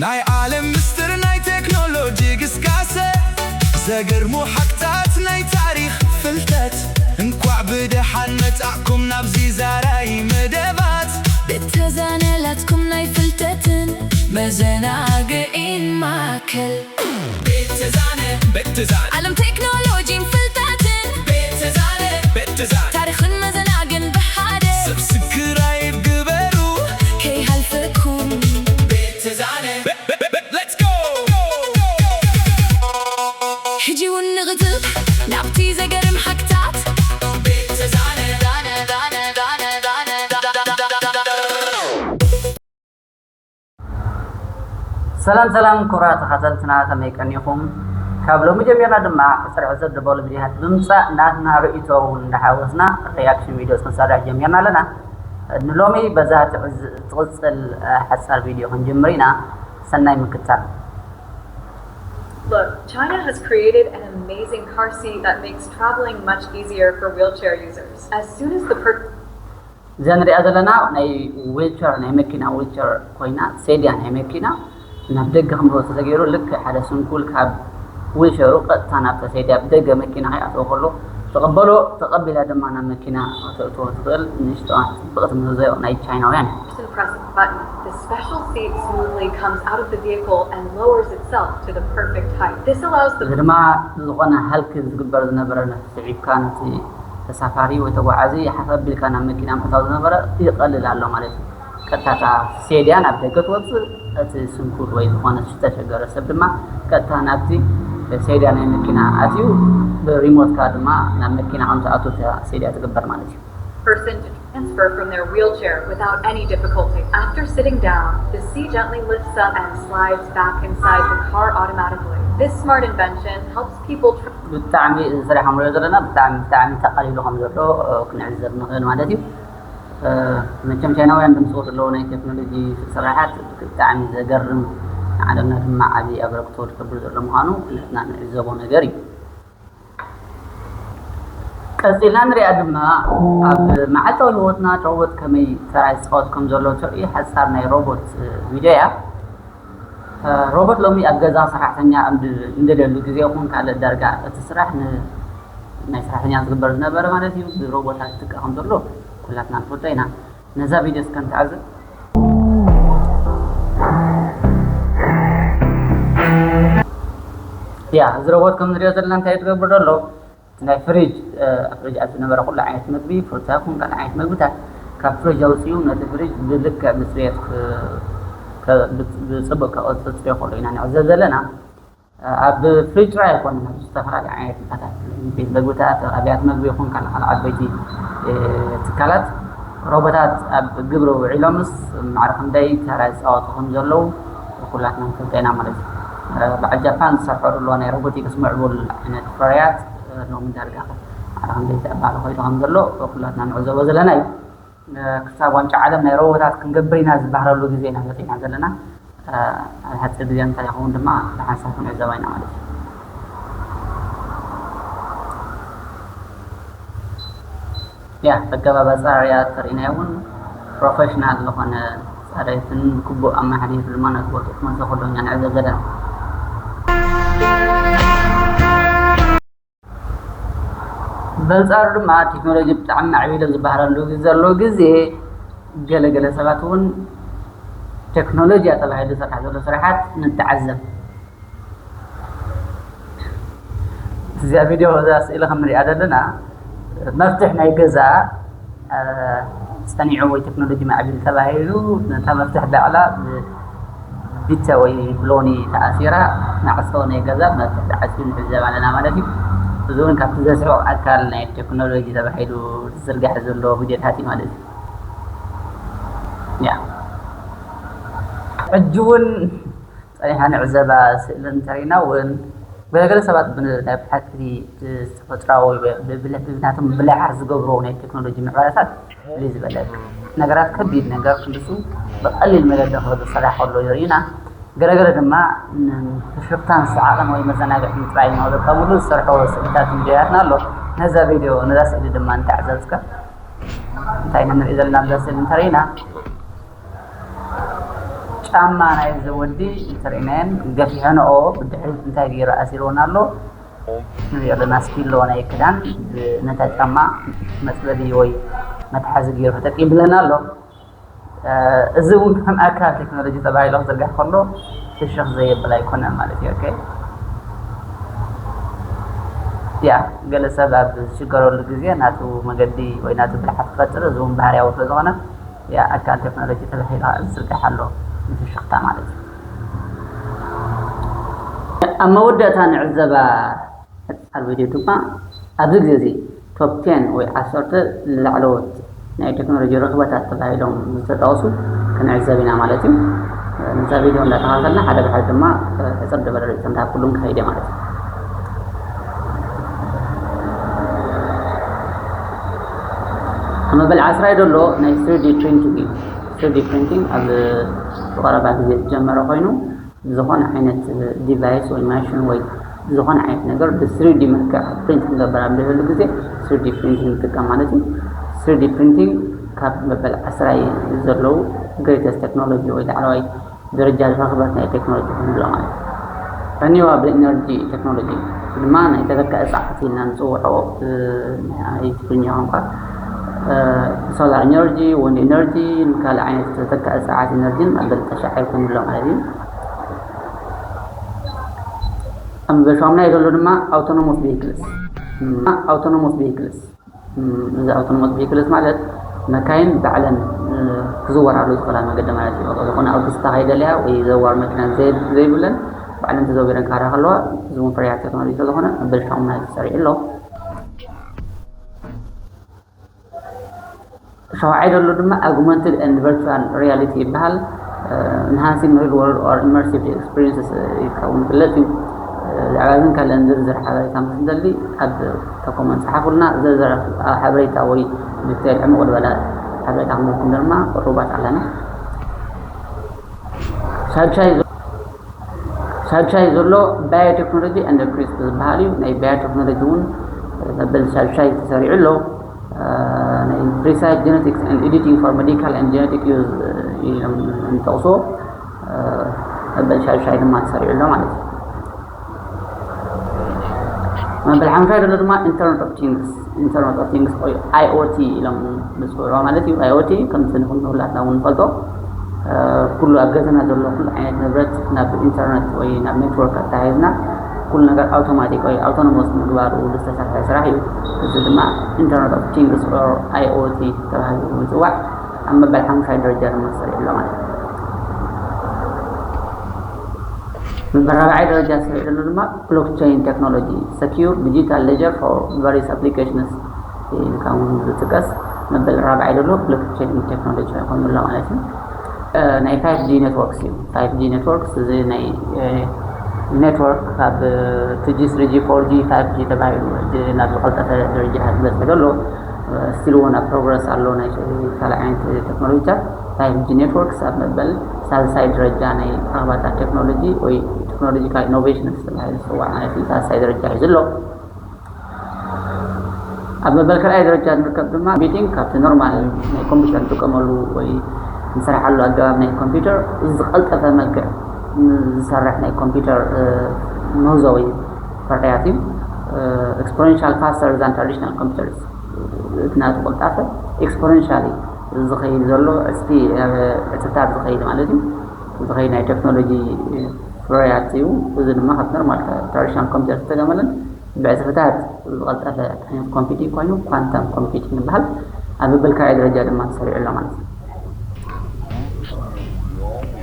ናይ ዓለም ምስጢር ናይ ቴክኖሎጂ ግስጋሰ፣ ዘገርሙ ሓቅታት ናይ ታሪኽ ፍልጠት። እንኳዕ ብደሓን መጻእኩም ናብዚ ዛራይ መደባት። ቤት ተዛነ ላትኩም ናይ ፍልጠትን መዘናግዒን ማእከል። ቤት ተዛነ፣ ቤት ተዛነ። ዓለም ቴክኖሎጂን ፍልጠትን። ቤት ተዛነ፣ ቤት ተዛነ። ታሪኽን መዘናግዕን ብሓደ። ሰብስክራይብ ግበሩ። ከይሃልፈኩም። ቤት ተዛነ። Let's go! ሕጂ እውን ንቕጽል ናብቲ ዘገርም ሓቅታት። ቤት ተዛነ። ሰላም ሰላም ክቡራት ተኸታተልትና፣ ከመይ ቀኒኹም? ካብ ሎሚ ጀሚርና ድማ ሕጽር ሕጽር ዝበሉ ቪድዮታት ብምምጻእ ናትና ርእይቶ እውን እንዳሓወስና ሪያክሽን ቪድዮ ክንሰርሕ ጀሚርና ኣለና። ንሎሚ በዛ ትዕዝ-፣ ትቕጽል፣ እ፣ ሓጻር ቪድዮ ክንጅምር ኢና። ሰናይ ምክትታል። Look, China has created an amazing car seat that makes traveling much easier for wheelchair users. As soon as the per- እዛ ንሪኣ ዘለና ናይ ዊልቸር፣ ናይ መኪና ዊልቸር ኮይና፣ ሴድያ ናይ መኪና ናብ ደገ ከም ዝወጽእ ተገይሩ፣ ልክዕ ሓደ ስንኩል ካብ ዊልቸሩ ቀጥታ ናብታ ሴድያ ብደገ መኪና ከይኣተወ ከሎ ትቕበሎ፣ ተቐቢላ ድማ ናብ መኪና ከተእትዎ ትኽእል ንእሽቶ ጽብቕቲ ምህዞ ናይ ቻይናውያን። Just press the button. The special seat smoothly comes out of the vehicle and lowers itself to the perfect height. This allows the እዚ ድማ ዝኾነ ሃልክ ዝግበር ዝነበረ ስዒብካ ነቲ ተሳፋሪ ወይ ተጓዓዚ ሓፍ ኣቢልካ ናብ መኪና ምእታው ዝነበረ ይቐልል ኣሎ ማለት እዩ። ቀጥታ እታ ሴድያ ናብ ደገ ትወፅእ፣ እቲ ስንኩል ወይ ዝኾነ ዝተሸገረ ሰብ ድማ ቀጥታ ናብቲ ሴድያ ናይ መኪና ኣትዩ ብሪሞትካ ድማ ናብ መኪና ከም ትኣቱ እታ ሴድያ ትግበር ማለት እዩ። Person to transfer from their wheelchair without any difficulty. After sitting down, the seat gently lifts up and slides back inside the car automatically. This smart invention helps people tr- ብጣዕሚ እዚ ስራሕ ንሪኦ ዘለና ብጣዕሚ ብጣዕሚ ተቐሊሉ ከም ዘሎ፣ እ፣ ክንዕዘብ ንኽእል ማለት እዩ። እ፣ መቸም ቻይናውያን ድምፅዎ ዘለዉ ናይ ቴክኖሎጂ ስራሓት ብጣዕሚ ዘገርም፣ ንዓለምና ድማ ዓብዪ ኣበርክቶ ዝገብር ዘሎ ምዃኑ ኩላትና ንዕዘቦ ነገር እዩ። ቀጺልና ንሪኣ ድማ ኣብ መዓልታዊ ህይወትና ሮቦት ከመይ ተራ ይጻወት ከም ዘሎ ተርኢ ሓጻር ናይ ሮቦት ቪድዮ እያ። ሮቦት ሎሚ ኣብ ገዛ ሰራሕተኛ እንድ-፣ እንደልየሉ ግዜ ይኹን ካልእ ዳርጋ እቲ ስራሕ ን-፣ ናይ ሰራሕተኛ ዝግበር ዝነበረ ማለት እዩ፣ ብሮቦታት ይትካእ ከም ዘሎ ኩላትና ንፈልጦ ኢና። ነዛ ቪድዮ እስከ ንተዓዘብ። ያ፣ እዚ ሮቦት ከም ንሪኦ ዘለና እንታይ ትገብር ዘሎ? እቲ ናይ ፍሪጅ፣ እ፣ ኣብ ፍሪጅ ኣብ ዝነበረ ኩሉ ዓይነት መግቢ፣ ፍሩታ ይኹን ካልእ ዓይነት መግብታት፣ ካብ ፍሪጅ ኣውፂኡ ነቲ ፍሪጅ ብልክዕ ብፅሬት ክ-፣ ከ-፣ ብፅ-፣ ብፅቡቅ ከፅርዮ ከሎ ኢና ንዕዘብ ዘለና። ኣብ ፍሪጅ ጥራይ ኣይኮነን፣ ኣብ ዝተፈላለዩ ዓይነት ቦታታት፣ ቤት መግብታት፣ ኣብያተ መግቢ ይኹን ካልእ ካልእ ዓበይቲ፣ እ፣ ትካላት ሮቦታት ኣብ ግብሪ ውዒሎምስ ማዕረ ክንደይ ተራ ይጻወቱ ከም ዘለዉ ኩላትና ንፈልጦ ኢና ማለት እዩ። እ፣ በዓል ጃፓን ዝሰርሖ ዘሎ ናይ ሮቦቲክስ ምዕቡል ዓይነት ፍርያት፣ እ፣ ሎሚ ዳርጋ ማዕረ ክንደይ ተዕባለ ኮይኑ ከም ዘሎ ኩላትና ንዕዘቦ ዘለና እዩ። ክሳብ ዋንጫ ዓለም ናይ ሮቦታት ክንገብር ኢና ዝበሃለሉ ግዜ ኢና መፂና ዘለና። ኣብ ሓፂር ግዜ እንታይ ይኸውን ድማ ብሓንሳብ ክንዕዘባ ኢና ማለት እዩ። ያ፣ ኣገባብ ኣፀራርያ ተሪእናዮ እውን ፕሮፌሽናል ዝኾነ ፃሬትን ግቡእ ኣመሓዲሩ ድማ ነቲ ቦትኡ ክመልሶ ከሎ ኢና ንዕዘብ ዘለና። በንጻሩ ድማ ቴክኖሎጂ ብጣዕሚ ማዕቢሉ ኣብ ዝበሃለሉ ዘሎ ግዜ፣ ገለ ገለ ሰባት እውን ቴክኖሎጂ ተባሂሉ ዝስራሕ ዘሎ ስራሓት ንተዓዘብ። እዚኣ ቪድዮ፣ እዛ ስእሊ ከም ንሪኣ ዘለና፣ መፍትሕ ናይ ገዛ እ፣ ጸኒዑ ወይ ቴክኖሎጂ ማዕቢሉ ተባሂሉ፣ ነታ መፍትሕ ዳዕላ ብ-፣ ቢተ ወይ ብሎኒ ተኣሲራ፣ ማዕጾ ናይ ገዛ መፍትሕ ተዓጽዩ ንዕዘብ ኣለና ማለት እዩ። እዚ እውን ካብቲ ዘስሕቕ ኣካል ናይ ቴክኖሎጂ ተባሂሉ ዝዝርጋሕ ዘሎ ቪድዮታት እዩ ማለት እዩ። ያ። ሕጂ እውን ጸኒሕና ንዕዘባ ስእሊ እንተሪእና እውን፣ ገለገለ ሰባት ብ-፣ ናይ ብሓቂ ተፈጥሮኣዊ ብ-፣ ብ-፣ ብናቶም ብልሓት ዝገብርዎ ናይ ቴክኖሎጂ ምዕባለታት ፍልይ ዝበለ እዩ። ነገራት ከቢድ ነገር ክንሱ ብቐሊል መገዲ ክሰርሕ ከሎ ይርእዩና። ገለገለ ድማ ንፍሽኽታን ሰሓቕን ወይ መዘናግዒ ጥራይ እናተጠቐምሉ ዝሰርሕዎ ስእልታትን ቪድዮታትን ኣሎ። ነዛ ቪድዮ፣ ነዛ ስእሊ ድማ ንተዓዘብ እስከ። እንታይ ኢና ንርኢ ዘለና ኣብዛ ስእሊ እንተሪእና፣ ጫ ጫማ ናይዚ ወዲ እንተርኢናየን ገፊሐንኦ ብድሕሪት እንታይ ገይሩ ኣሲርዎን ኣሎ ንሪኦ ኣለና። ስኪሎ ናይ ክዳን ነታ ጫማ መፅለሊ ወይ መትሓዚ ገይሩ ተጠቂምለና ኣሎ። እዚ እውን ከም ኣካል ቴክኖሎጂ ተባሂሉ ክዝርጋሕ ከሎ ፍሽኽ ዘየብል ኣይኮነን ማለት እዩ። ኦኬ። ያ ገለ ሰብ ኣብ ዝሽገረሉ ግዜ ናቱ መገዲ ወይ ናቱ ብልሓት ክፈጥር፣ እዚ እውን ባህርያዊ ስለ ዝኾነ ያ ኣካል ቴክኖሎጂ ተባሂሉ ዝዝርጋሕ ኣሎ ንፍሽኽታ ማለት እዩ። ኣብ መወዳእታ ንዕዘባ ኣብ ቪድዮ ድማ ኣብዚ ግዜ እዚ ቶፕ ቴን ወይ ዓሰርተ ዝላዕለዎት ናይ ቴክኖሎጂ ረኽበታት ተባሂሎም ዝተጠቕሱ ክንዕዘብ ኢና ማለት እዩ። ነዛ ቪድዮ እንዳተኸታተልና ሓደ ብሓደ ድማ ሕፅር ዝበለ ርእይቶ እንዳሃብኩሉ ንክኸይድ እየ ማለት እዩ። ኣብ መበል ዓስራይ ዘሎ ናይ ስሪ ዲ ፕሪንቲንግ እዩ። ስሪ ዲ ፕሪንቲንግ ኣብ ዝቐረባ ግዜ ዝጀመረ ኮይኑ ዝኾነ ዓይነት ዲቫይስ ወይ ማሽን ወይ ዝኾነ ዓይነት ነገር ብስሪ ዲ መልክዕ ፕሪንት ክንገብር ኣብ ንደልየሉ ግዜ ስሪ ዲ ፕሪንቲንግ ንጥቀም ማለት እዩ። ስሪ ዲ ፕሪንቲንግ ካብ መበል ዓስራይ ዘለዉ ግሬተስት ቴክኖሎጂ ወይ ላዕለዋይ ደረጃ ዝረኽበት ናይ ቴክኖሎጂ ክንብሎ ማለት እዩ። ሪኒዋብል ኤነርጂ ቴክኖሎጂ ድማ ናይ ተተካኢ ጸዓት ኢልና ንጽውዖ፣ እ፣ ናይ ትግርኛ ቋንቋ፣ እ፣ ሶላር ኤነርጂ፣ ዊንድ ኤነርጂ፣ ካልእ ዓይነት ተተካኢ ጸዓት ኤነርጂን መበል ተሻዓይ ክንብሎ ማለት እዩ። ኣብ ሻሙናይ ዘሎ ድማ ኣውቶኖሞስ ቪክልስ፣ ኣውቶኖሞስ ቪክልስ። እም፣ እዚ ኣውቶኖሞስ ቪክልስ ማለት መካይን ባዕለን፣ እ፣ ክዝወራሉ ዝኽእላ መገዲ ማለት እዩ። ዝኾነ ኣውቶስታ ከይደለያ ወይ ዘዋር መኪና ዘይ-፣ ዘይብለን ባዕለን ተዘዊረን ክኸዳ ከለዋ፣ እዚ እውን ፍርያት ቴክኖሎጂ ስለዝኾነ መበል ሻሙናይ ተሰሪዑ ኣሎ። ሻውዓይ ዘሎ ድማ ኣጉመንትድ ኤንድ ቨርቹዋል ሪያሊቲ ይበሃል። እ፣ ኢንሃንሲንግ ሪል ወርልድ ኦር ኢመርሲቭ ኤክስፒሪየንስስ ኢልካ እውን ይግለጽ እዩ። እ፣ ብዛዕባ እዝን ካልእን ዝርዝር ሓበሬታ ምስ እንደሊ ኣብ ኮመንት ጸሓፉልና። ዝርዝር ሓበሬታ ወይ ዲቴይል ዕሙቕ ዝበለ ሓበሬታ ክንህበኩም ድማ ቅሩባት ኣለና። ሻድሻይ ዞ-፣ ሻድሻይ ዘሎ ባዮቴክኖሎጂ ኤንድ ክሪስፕ ዝበሃል እዩ። ናይ ባዮቴክኖሎጂ እውን መበል ሻድሻይ ተሰሪዑ ኣሎ። እ፣ ናይ ፕሪሳይዝ ጀነቲክስ ኤንድ ኤዲቲንግ ፎር ሜዲካል ኤንድ ጀነቲክ ዩዝ ኢሎም እንጠቕስዎ፣ እ፣ መበል ሻድሻይ ድማ ተሰሪዑ ኣሎ ማለት እዩ። መበል ሓምሻይ ዘሎ ድማ ኢንተርኔት ኦፍ ቲንግስ፣ ኢንተርኔት ኦፍ ቲንግስ ወይ ኣይ ኦ ቲ ኢሎም ዝፅውዕዎ ማለት እዩ። ኣይ ኦ ቲ ከምቲ ንኹን-፣ ንኹላትና እውን ንፈልጦ፣ እ፣ ኩሉ ኣብ ገዛና ዘሎ ኩሉ ዓይነት ንብረት ናብ ኢንተርኔት ወይ ናብ ኔትወርክ ኣተሓሒዝና ኩሉ ነገር ኣውቶማቲክ ወይ ኣውቶኖሞስ ምግባሩ ዝተሰርሐ ስራሕ እዩ። እዚ ድማ ኢንተርኔት ኦፍ ቲንግስ ኦር ኣይ ኦ ቲ ተባሂሉ ይፅዋዕ። ኣብ መበል ሓምሻይ ደረጃ ድማ ተሰሪዑ ኣሎ ማለት እዩ። መበል ራብዓይ ደረጃ ተሰሪዑ ዘሎ ድማ ብሎክቸይን ቴክኖሎጂ፣ ሰኪዩር ዲጂታል ሌጀር ፎር ቫሪየስ ኣፕሊኬሽንስ ኢልካ እውን ዝጥቀስ መበል ራብዓይ ዘሎ ብሎክቸይን ቴክኖሎጂ ኮይኑ ኣሎ ማለት እዩ። እ፣ ናይ ፋይቭ ጂ ኔትወርክስ እዩ። ፋይቭ ጂ ኔትወርክስ እዚ ናይ፣ እ፣ ኔትወርክ ካብ ቱ ጂ፣ ስሪ ጂ፣ ፎር ጂ፣ ፋይቭ ጂ ተባሂሉ ሕጂ ናብ ዝቐልጠፈ ደረጃ ዝበፅሐ ዘሎ፣ እ፣ ስቲል እውን ኣብ ፕሮግረስ ኣሎ። ናይ ካልእ ዓይነት ቴክኖሎጂታት ፋይቭ ጂ ኔትወርክስ ኣብ መበል ሳልሳይ ደረጃ ናይ ረኽባታት ቴክኖሎጂ ወይ ቴክኖሎጂካል ኢኖቬሽንስ ተባሂሉ ዝፅዋዕ ማለት እዩ። ሳልሳይ ደረጃ ሒዙ ኣሎ። ኣብ መበል ካልኣይ ደረጃ ንርከብ ድማ ኮምፒውቲንግ ካብቲ ኖርማል ናይ ኮምፒውተር ንጥቀመሉ ወይ ንሰርሓሉ ኣገባብ ናይ ኮምፒውተር ዝቐልጠፈ መልክዕ ዝሰርሕ ናይ ኮምፒውተር፣ እ፣ ምህዞ ወይ ፍርያት እዩ። እ፣ ኤክስፖኔንሻል ፋስተር ዛን ትራዲሽናል ኮምፒውተርስ፣ እቲ ናቱ ቅልጣፈ ኤክስፖኔንሻሊ ዝኸይድ ዘሎ ዕፅፊ፣ እ፣ ዕፅፍታት ዝኸይድ ማለት እዩ። ዝኸይድ ናይ ቴክኖሎጂ ፍርያት እዩ። እዚ ድማ ካብ ኖርማል ትራዲሽናል ኮምፒውተር ዝተገመለን ብዕፅፍታት ዝቐልጠፈ ዓይነት ኮምፒውቲንግ ኮይኑ ኳንተም ኮምፒውቲንግ ይበሃል። ኣብ መበል ካልኣይ ደረጃ ድማ ተሰሪዑ ኣሎ ማለት እዩ።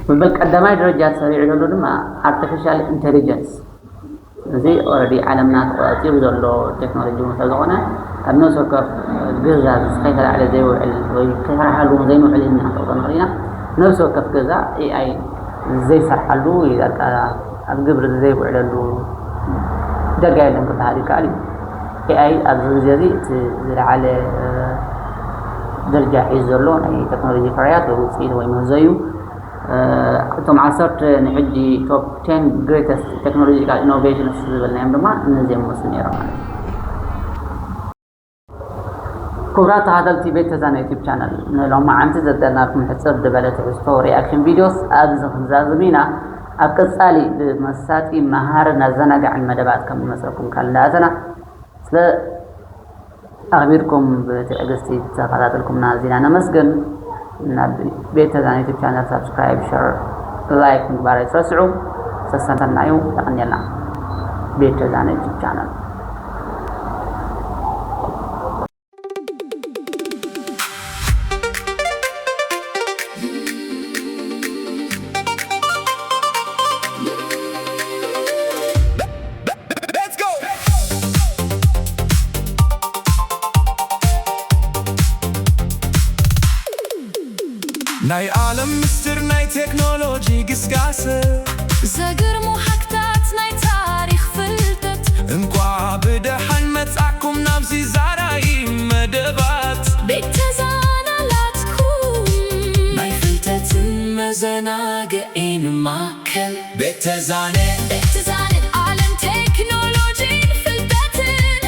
መበል ቀዳማይ ደረጃ ተሰሪዑ ዘሎ ድማ ኣርቲፊሻል ኢንቴሊጀንስ። እዚ ኦልሬዲ ዓለምና ተቆፃፂሩ ዘሎ ቴክኖሎጂ እውን ስለዝኾነ ኣብ ነፍሲ ወከፍ ገዛ ከይተላዕለ ዘይውዕል ወይ ከይሰራሕሉ እውን ዘይንውዕል ኢልና ክንጠቕሶ ንኽእል ኢና። ነፍሲ ወከፍ ገዛ ኤ ኣይ ዘይሰርሓሉ ወይ በቃ ኣብ ግብሪ ዘይውዕለሉ ደጋ የለን ክበሃል ይከኣል እዩ። ኤ ኣይ ኣብዚ ግዜ እዚ እቲ ዝለዓለ፣ እ፣ ደረጃ ሒዙ ዘሎ ናይ ቴክኖሎጂ ፍርያት ወይ ውፅኢት ወይ ምህዞ እዩ። እ፣ እቶም ዓሰርተ ንሕጂ ቶፕ ቴን ግሬተስት ቴክኖሎጂካል ኢኖቬሽንስ ዝበልናዮም ድማ እነዚኦም መስሉ ነይሮም ማለት እዩ። ክቡራት ተኸታተልቲ ቤት ተዛነ ዩቲዩብ ቻነል፣ ንሎማዓንቲ ዘዳለናልኩም ሕጽር ዝበለ ትሕዝቶ ሪኣክሽን ቪድዮስ ኣብዚ ክንዛዝም ኢና። ኣብ ቀጻሊ ብመሳጢ መሃርን ኣዘናጋዕን መደባት ከም ንመጸኩም ቃል እንዳኣተና፣ ስለ ኣኽቢርኩም ብትዕግስቲ ዝተኸታተልኩምና ኣዚና ነመስግን። ናብ ቤት ተዛነ ዩቲዩብ ቻነል ሳብስክራይብ፣ ሸር፣ ላይክ ምግባር ኣይትረስዑ። ሰሰናዩ። የቐንየልና። ቤት ተዛነ ዩቲዩብ ቻነል። ናይ ዓለም ምስጢር ናይ ቴክኖሎጂ ግስጋሰ፣ ዘገርሙ ሃክታት ናይ ታሪኽ ፍልጠት። እንቋዕ ብደሓን መጻእኩም ናብዚ ዛራይ መደባት። ቤት ተዛናላትኩም ናይ ፍልጠትን መዘናግዒን ማእከል። ቤት ተዛነ። ቤት ተዛነ። ዓለም ቴክኖሎጂን ፍልጠትን።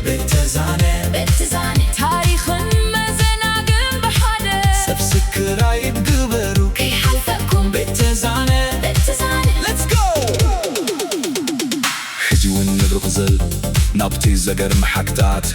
ቤት ተዛነ። ቤት ተዛነ። ታሪኽን መዘናግዕን ብሓደ። ሰብስክራይብ ግበሩ። ከይሓልፈኩም። ቤት ተዛነ። ቤት ተዛነ። Let's go! ሕጂ እውን ንብርኽ ዝል ናብቲ ዘገርም ሓክታት።